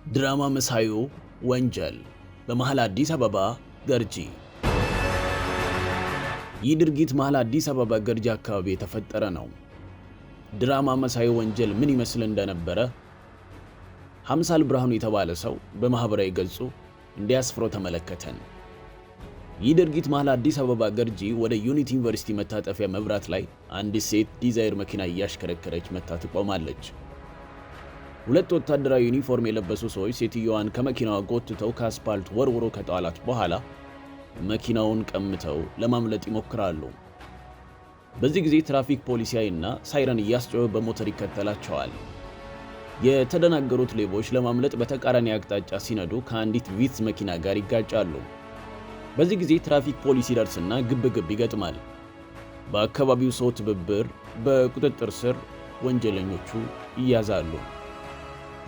ድራማ መሳዩ ወንጀል በመሃል አዲስ አበባ ገርጂ። ይህ ድርጊት መሃል አዲስ አበባ ገርጂ አካባቢ የተፈጠረ ነው። ድራማ መሳዩ ወንጀል ምን ይመስል እንደነበረ ሀምሳል ብርሃኑ የተባለ ሰው በማህበራዊ ገጹ እንዲያስፍሮ ተመለከተን። ይህ ድርጊት መሃል አዲስ አበባ ገርጂ ወደ ዩኒቲ ዩኒቨርሲቲ መታጠፊያ መብራት ላይ አንዲት ሴት ዲዛይር መኪና እያሽከረከረች መጥታ ትቆማለች። ሁለት ወታደራዊ ዩኒፎርም የለበሱ ሰዎች ሴትየዋን ከመኪናዋ ጎትተው ከአስፓልት ወርውሮ ከጣሏት በኋላ መኪናውን ቀምተው ለማምለጥ ይሞክራሉ። በዚህ ጊዜ ትራፊክ ፖሊስ ያይና ሳይረን እያስጮኸ በሞተር ይከተላቸዋል። የተደናገሩት ሌቦች ለማምለጥ በተቃራኒ አቅጣጫ ሲነዱ ከአንዲት ቪትዝ መኪና ጋር ይጋጫሉ። በዚህ ጊዜ ትራፊክ ፖሊስ ይደርስና ግብግብ ይገጥማል። በአካባቢው ሰው ትብብር በቁጥጥር ስር ወንጀለኞቹ ይያዛሉ።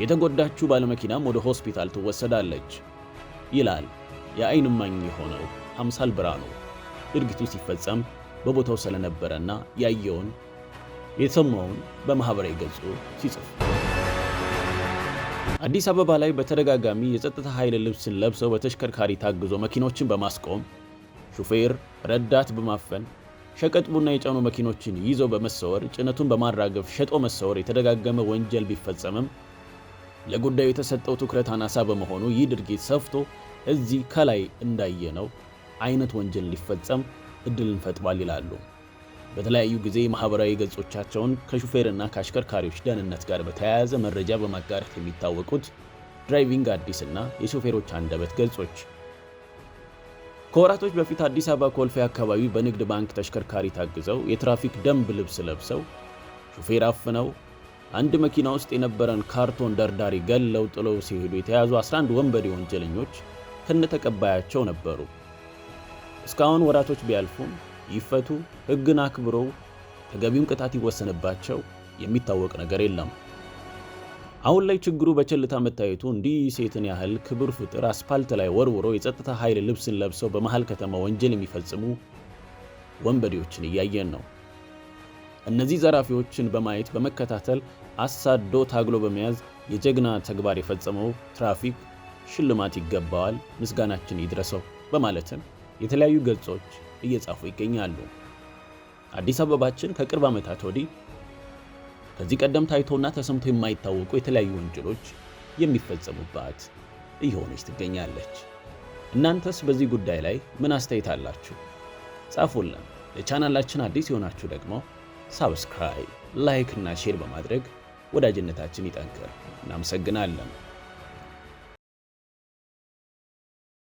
የተጎዳችው ባለመኪናም ወደ ሆስፒታል ትወሰዳለች ይላል የአይን እማኝ የሆነው ሀምሳል ብርሃኑ ድርጊቱ ሲፈጸም በቦታው ስለነበረና ያየውን የተሰማውን በማህበራዊ ገጹ ሲጽፍ። አዲስ አበባ ላይ በተደጋጋሚ የጸጥታ ኃይል ልብስን ለብሰው በተሽከርካሪ ታግዞ መኪኖችን በማስቆም፣ ሹፌር ረዳት በማፈን፣ ሸቀጥ ቡና የጫኑ መኪኖችን ይዘው በመሰወር፣ ጭነቱን በማራገፍ ሸጦ መሰወር የተደጋገመ ወንጀል ቢፈጸምም ለጉዳዩ የተሰጠው ትኩረት አናሳ በመሆኑ ይህ ድርጊት ሰፍቶ እዚህ ከላይ እንዳየነው አይነት ወንጀል ሊፈጸም እድልን ፈጥሯል ይላሉ በተለያዩ ጊዜ ማህበራዊ ገጾቻቸውን ከሹፌርና ከአሽከርካሪዎች ደህንነት ጋር በተያያዘ መረጃ በማጋራት የሚታወቁት ድራይቪንግ አዲስ እና የሾፌሮች አንደበት ገጾች። ከወራቶች በፊት አዲስ አበባ ኮልፌ አካባቢ በንግድ ባንክ ተሽከርካሪ ታግዘው የትራፊክ ደንብ ልብስ ለብሰው ሹፌር አፍነው አንድ መኪና ውስጥ የነበረን ካርቶን ደርዳሪ ገለው ጥለው ሲሄዱ የተያዙ 11 ወንበዴ ወንጀለኞች ከነተቀባያቸው ነበሩ። እስካሁን ወራቶች ቢያልፉም ይፈቱ፣ ሕግን አክብረው ተገቢውን ቅጣት ይወሰንባቸው የሚታወቅ ነገር የለም። አሁን ላይ ችግሩ በቸልታ መታየቱ እንዲህ ሴትን ያህል ክቡር ፍጡር አስፓልት ላይ ወርውሮ የጸጥታ ኃይል ልብስን ለብሰው በመሃል ከተማ ወንጀል የሚፈጽሙ ወንበዴዎችን እያየን ነው። እነዚህ ዘራፊዎችን በማየት፣ በመከታተል፣ አሳዶ ታግሎ በመያዝ የጀግና ተግባር የፈጸመው ትራፊክ ሽልማት ይገባዋል፣ ምስጋናችን ይድረሰው በማለትም የተለያዩ ገጾች እየጻፉ ይገኛሉ። አዲስ አበባችን ከቅርብ ዓመታት ወዲህ ከዚህ ቀደም ታይቶና ተሰምቶ የማይታወቁ የተለያዩ ወንጀሎች የሚፈጸሙባት እየሆነች ትገኛለች። እናንተስ በዚህ ጉዳይ ላይ ምን አስተያየት አላችሁ? ጻፉልን። ለቻናላችን አዲስ የሆናችሁ ደግሞ subscribe፣ like እና share በማድረግ ወዳጅነታችን ይጠንክር። እናመሰግናለን።